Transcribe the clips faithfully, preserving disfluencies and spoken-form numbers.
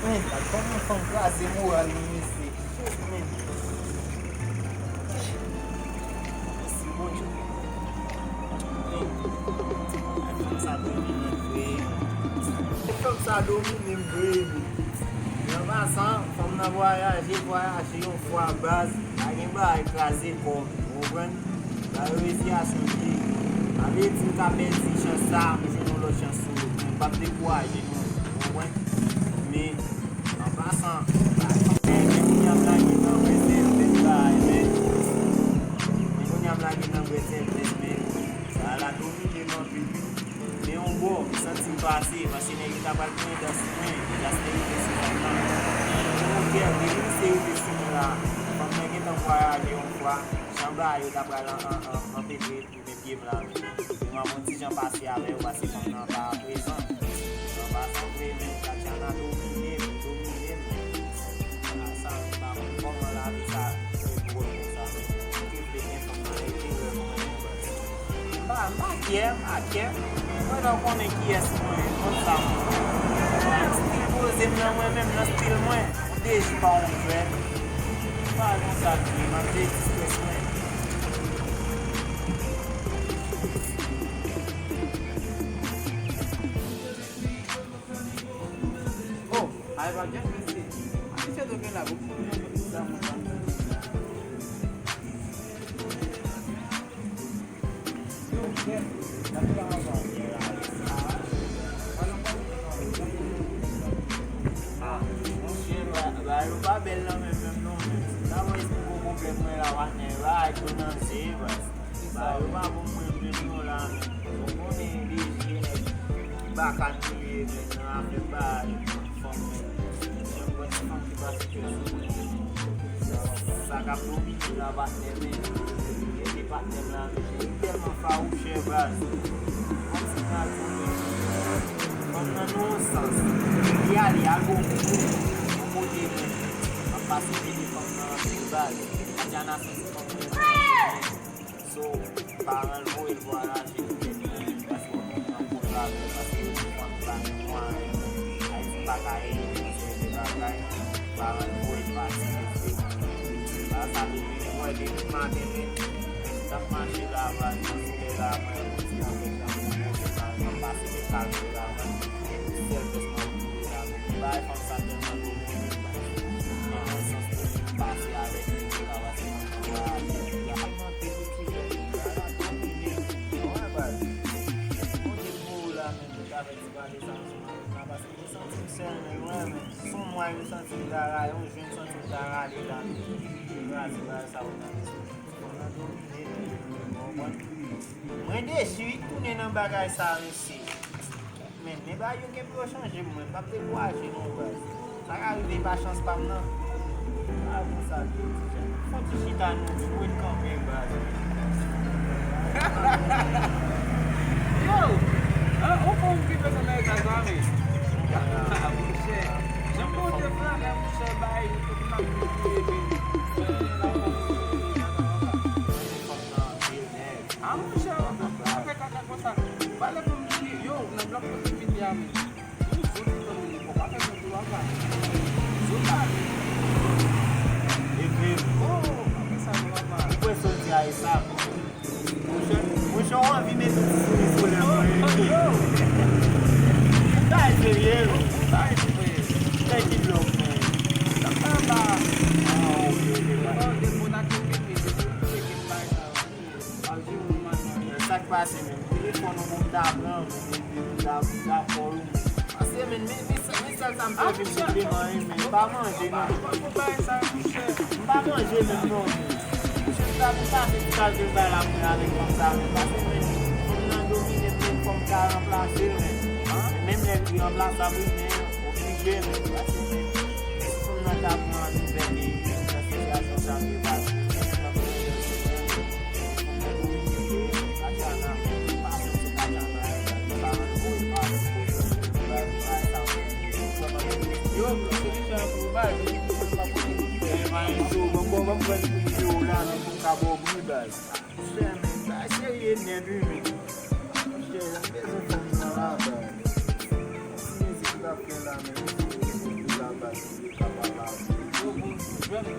Men, gad kòman fanm kraze moral mwen, mesye. Jezi, men. Mèsi, Bondye. Men, fanm sa domine m vre. Fanm sa domine m vre, men. An pasan, fanm nan vwayaje, vwayaje yon fwa baz. Pa gen bagay kraze kò, ou konprann? Sa yo reziyasyon li ye. Sa vle di m ka pèdi chans sa, m jwenn yon lòt chans sou wout mwen. M p ap dekouraje non, ou konprann? Men, an pasan, pa janm pèdi, kounye a m lage nan brèt sèvès la, men. Men kounye a m lage nan brèt sèvès, men. Sa la domine m anpil wi. Men yon bò, m santi m pase, paske nèg yo ta pral pran dan sou mwen, dezas te rive sou fanm nan. Yon kè vre, wi, se rive sou mwen la. Fanm nan gentan vwayaje yon fwa, jan bagay yo ta pral an, an, an, anpetre tounen pye m la. Men m ap yon ti jan pase avè yo, paske fanm nan pa prezan. Nan pa sanble, men Tatiana domine m, domine m. Sa, sa, m pa konn kòman lavi sa fè dwòl konsa, men. M te vle gen fanm nan, e te rèv mwen, baz. M pa, m pa kyè, m pa kyè. Mwen, lè w konnen kiyès mwen ye, konn sa m ye. Nan stil poze m nan, mwen menm, nan stil mwen, yon de ji pa yon jwèt. M pa konn sa k ye, m ap jere ti strès mwen. Oh, ay pa gen mesye. Mesye do gen la, bon, pou mwen, sa, mwen, sa. Ah, monchè, ba, ba, yo pa bèl nan men menm non, men. Sa mwen esplike w pwoblèm mwen la, patnè, ba, yo nan zye, baz. Ba, yo pa bon mwen menm non la, men. Ou konnen deje nèg ki baka nou ye, men, nan afè ba, fanm, men. Jan m wè ti fanm ki pase kè sou mwen. Sa k ap domine la, patnè, men. Gade patnè m la, men. Li tèlman fawouchè, baz. Kòmsi m ta di w, men. Fanm nan nan yon sans. Li ale, al bon kou. Yon kote, men. M ap pase pede fanm nan anpil, baz. Tatiana santi fanm nan. So, paran l voye l vwayaje pou tèt li, paske li pran koz avè l, paske yo di fanmi pa gen mwayen, Ayiti pa ka ede l nan seri de bagay, paran l voye l pati, mesye. Sa, sa te vini, mwen, depi maten, men, m t ap mache la, baz, nan solèy la, mwen, yon ti avèk jan mwen poze sa, m ap pase de kalite la, mwen, e sèl vès mwen ap boule la, men, bay fanm sa tèlman domine m, baz. Nan yon sans pou m pase avèk li, la, paske fanm nan vwayaje, li a. Bondye pou ou la, men, pou ta fè ti pale sa ansanm avèk la, paske m santi m sèl, men, wi, men, se yon mwa m santi m ta rale, yon jou m santi m ta rale la, men, kraze bagay sa yo nan lespri m. Fanm nan domine m, ou konprann? Mwen desi wi tounen nan bagay sa, mesye. Men, men bagay yo gen pou yo chanje, mwen p ap dekouraje non, baz. Sa ka rive pa chans pa m nan. A, konsa l ye, ti jan. Fon ti chita nou, ti ret kanpe, baz. Yo! An, ou konn ki bezwen nan eta sa, men. Monchè, jan Bondye fè, men, monchè, bay, tout moun ap touye, men. A, monchè, ou pa fè kaka konsa. Pale pou m di, yo, nan blòk kote m vini a, men. Ou sot li tann li, ou pa fè moun di w apa. Sot la. Epi, oh, pa fè sa non, apa. Ou kwè sa w di a e sa? Monchè, monchè, w anvi mete ti souri sou lè mwen, epi. Ou ta serye, wi. Ou ta serye. Thank you, love, man. Sa pa ba. Ah, ok, ok, bye. Bon, depi w ta tcheke m, depi w tcheke m, bay sa yo. Sa k pase menm? Telefòn ou pou m ta pran, men epi m ta, m ta kòl ou menm. Pase menm, men, men, men sèl sa m fè vin kote m an, men m pa manje non. M pa manje menm non, men. Monchè, m ta vin pase ti kalite bay la pou mwen avèk fanm sa, men pase menm fanm nan domine m, menm fò m ta ranplase l, men. Men menm lè l irranplasab, wi, men oblije, men pase menm. Si fanm nan ta pran nouvèl de, de sitiyasyon sa, men pase. Yo, solisyon an pou bay. Yo, ban m, ban m pran nimewo w la, men pou m ka ba w bri, baz. Monchè, men, bagay serye nèt, wi, men. Monchè, m bezwen fanm nan la, baz. Ti mizik ou t ap fè la, men, mizik ou t ap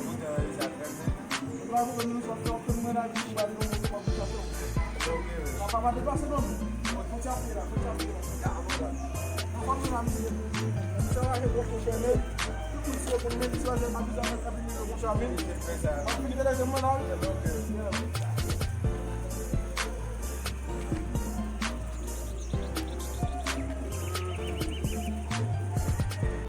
Ou te anrejistre a trèz minit. Ou pa konprann, nou sot fè yon fenomen la, ki ba nou yon mouvman pou chanpyon. Ok, wi. La pa pa deplase non. Kontinye la, kontinye la. Nan fòm sa, misye. Misye la, gen gwo kou fèmen. Tout moun sou yo konn men, misye la, gen abizan, abizan, konsa, men. Misye fè sa. An fini, te lè, gen mwen la, wi. Ok. Yeah.